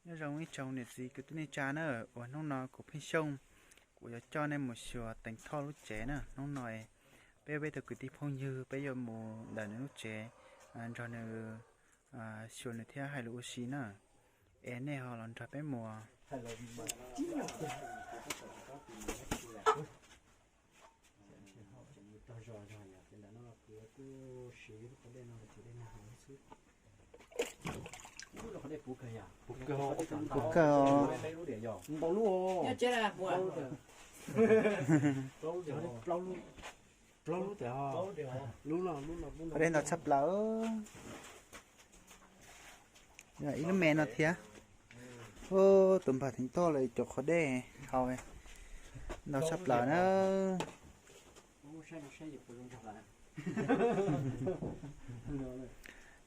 Nyob zoo ib tsoom niam txiv kwv tij neej tsa na, uas hnub no kuv Pheej Xyooj, kuv yuav coj nej mus xyuas Teev Thoj lub tsev na. Hnub no peb peb tug kwv tij phooj ywg peb yuav mus ntawm nws lub tsev, nrog nws xyuas nws thiab hais lus ua si na. Es nej ho los nrog peb mus. Puv kawg. Qhov dej ntau tshaj plaws. Ib lub me no thiab. Tus npawg Teev Thoj lawv cov qhov dej haus ntau tshaj plaws na.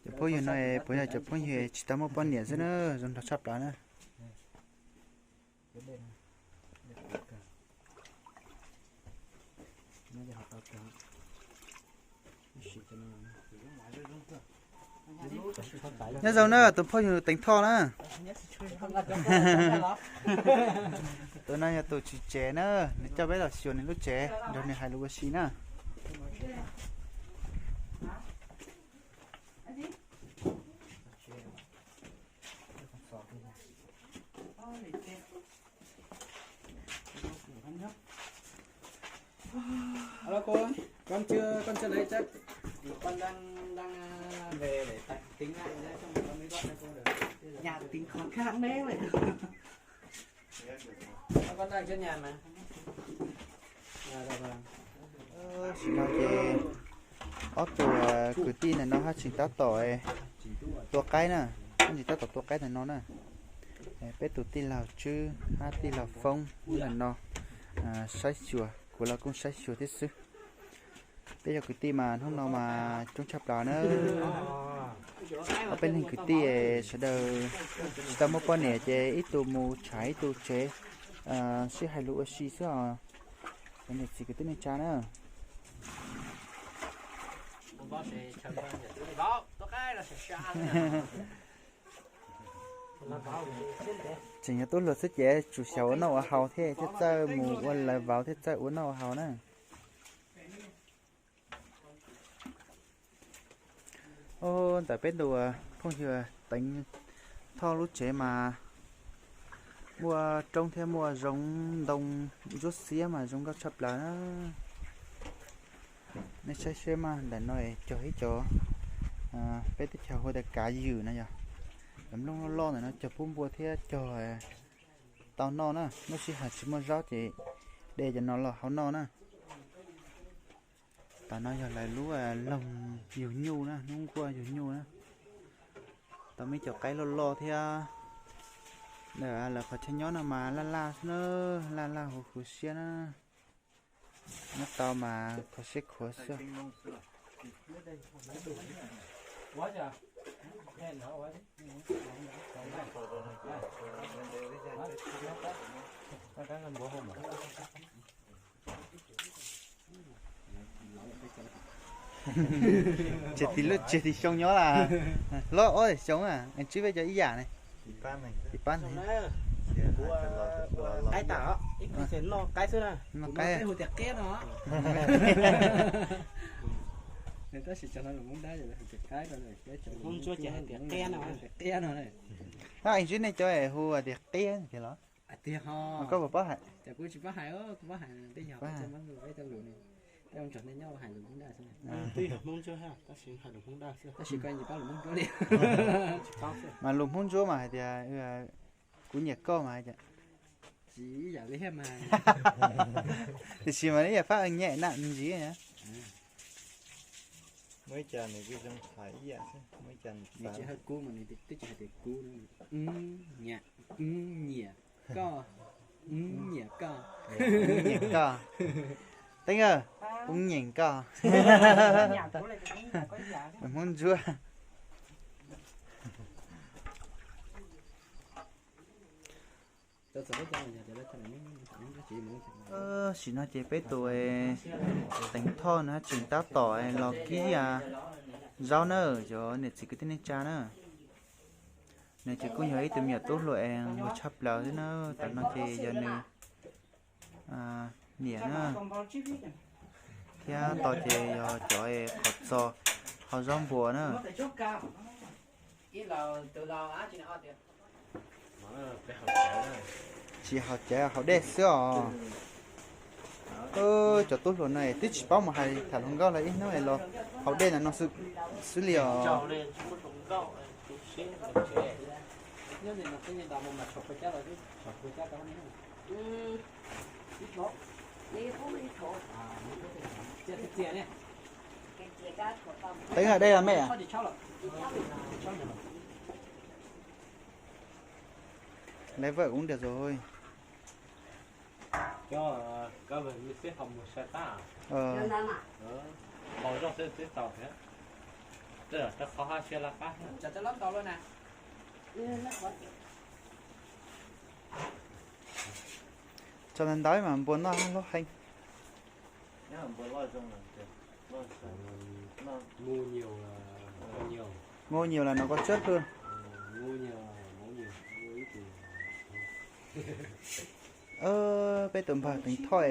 Cov phooj ywg no puas yog cov phooj ywg tsis tau muaj poj niam xwb na, zoo nraug tshaj plaws na. Nyob zoo na tus phooj ywg Teev Thoj na. Tus no yog tus tswv tsev na, nws coj peb los xyuas nws lub tsev nrog nws hais lus ua si na. Alo cô, con chưa con chưa lấy chắc con đang đang à, về để tại tính lại nhé, xong rồi con mới gọi cho cô được. Nhà tính khó khăn đấy vậy. Con đang trước nhà mà. Dạ, dạ vâng. Tam sim no ces ob tug kwv tij ntawm no haj tseem tab tom tua qaib na, haj tseem tab tom tua qaib ntawm no na. Peb tus tij laug Tswb hab tij laug Foob ntawm no saib xyuas, kuv los kuj saib xyuas thiab xwb. Peb cov kwv tij mas hnub no mas coob tshaj plaws na. Ob peb leeg kwv tij sawv daws tsis tau muaj poj niam ces ib tug mus tshav ib tug tsev, sib hais lus ua si xwb os. Cov niam txiv kwv tij neej tsa na. Tseem yog tub hluas xwb ces tsum xyaum ua noj ua haus thiaj txawj mus ua lawv vauv thiaj txawj ua noj ua haus na. Ntawm peb tus phooj ywg Teev Thoj lub tsev mas muaj roob thiab muaj zoov ntoo ntsuab xiab mas zoo nkauj tshaj plaws na. Nej saib seb mas ntawm no cog ib co, peb teb chaws hu tias kav ywm no yog, cov nplooj loj loj ntawm no cog pub npua thiab cog tau noj na. Lub sij hawm tsis muaj zaub ces de cov no los hau noj na. Tam no yog lawv lub loog yug nyuj na, hnub nkuaj yug nyuj na. Tau muaj ib co qaib loj loj thiab. Lawv qhov chaw nyob no mas laj laj xwb na, laj laj huv huv siab na. Nyob tau mas kho siab khuav xwb. Tsev tim lub tsev tim xyoo nyob las, hlob ob tim xyoo, tsib peb cov ib yam ne. Ib pab ne. Qaib tas, ib pliag noj qaib xwb na. Noj qaib hu tias qiab no. Tab sis cov no lus Hmoob Dawb, Hmoob Ntsuab ces hais tias qiab no. Qiab no. Ab, es ntsib nej cov es hu tias qiab tiag los? Tiag ho. Koj puas paub hais? Kuv tsis paub hais, kuv paub hais tej yog peb cov lus, peb ua nrog nej nyob hais lus Hmoob Dawb xwb. Twb yog Hmoob Ntsuab tab sis hais lus Hmoob Dawb xwb, tab sis koj yeej paub lus Hmoob Ntsuab li. Mas lus Hmoob Ntsuab mas hais tias kuv nyiam koj mas hais tias, tsis ib yam li thiab mas. Tiam sis mas ib yam fab nyem na ntsis. Muaj ib co nws kuj zoo hais ib yam xwb, muaj ib co nws tsis hais kuv mas nws twb tsis hais tias kuv, nyiam, nyiam koj, nyiam koj. Nyiam koj. Teeb, kuv nyiam koj. Hmoob Ntsuab. Tam sim no ces peb tus Teev Thoj no tseem tab tom los kib zaub na, cov niam txiv kwv tij neej tsa na. Nws ces kuj yog ib tug me nyuam tub hluas es mus tshaj plaws xwb na. Tam no ces yog nws niam na, thiab tos ces yog cov qhov txos hau zaub npua na. Tsis haus cawv haus dej xwb os. Cov tub hluas no twb tsis paub mus hais tham hluas nkauj los ib hnub los haus dej ntawm no xwb li os. Teeb hais dej los mej? Lấy vợ cũng được rồi. Tso ntawd ntawd mas npua noj loj heev. Ngu nhiều là nó có chất hơn. Peb tus npawg Teev Thoj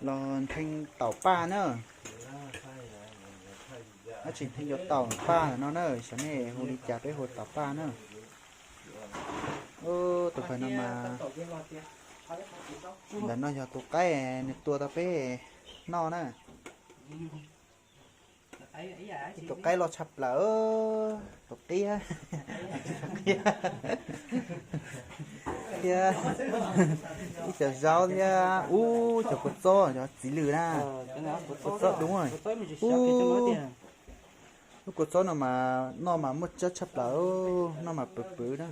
los nthee taum paj na. Dab tsi nthee cov taum paj no na, xyov nej hu li cas peb hu taum paj na. Tus npawg no mas, ntawm no yog tus qaib nws tua tau peb noj na. Ib tus qaib loj tshaj plaws, tus qib, thiab ib co zaub thiab ub cov kua txob, cov txiv lws na, kua txob dub. Ub, lub kua txob no mas noj mas muaj tsawb tshaj plaws, noj mas pwv pwv na.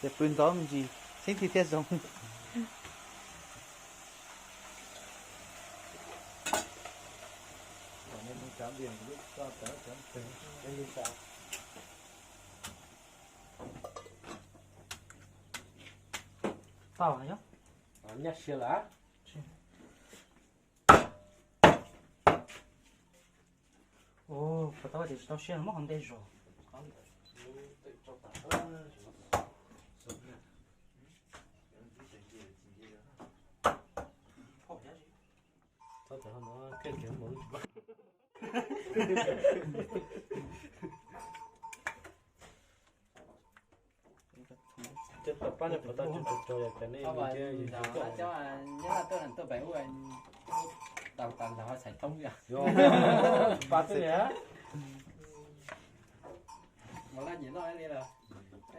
Ces pw ntxov me ntsis, xeeb thiaj zoo. Tau yog. Nyaj sia lawm. Puas tau tias tsis tau siab muab qhov ntej zog. Cov tau pab nej puas tau tsis tau tso yog cov nej cov nyob tuaj pem ub, tau tas nrog txhais thoob yog. Pas xwb niam. Mas laj nyiam noj li los,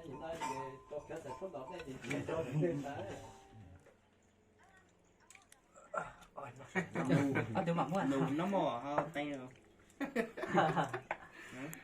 nyiam noj ces tua cov txhais thoob tos nej ces tsis tso. Ob tug mam muab nub mos ho teeb.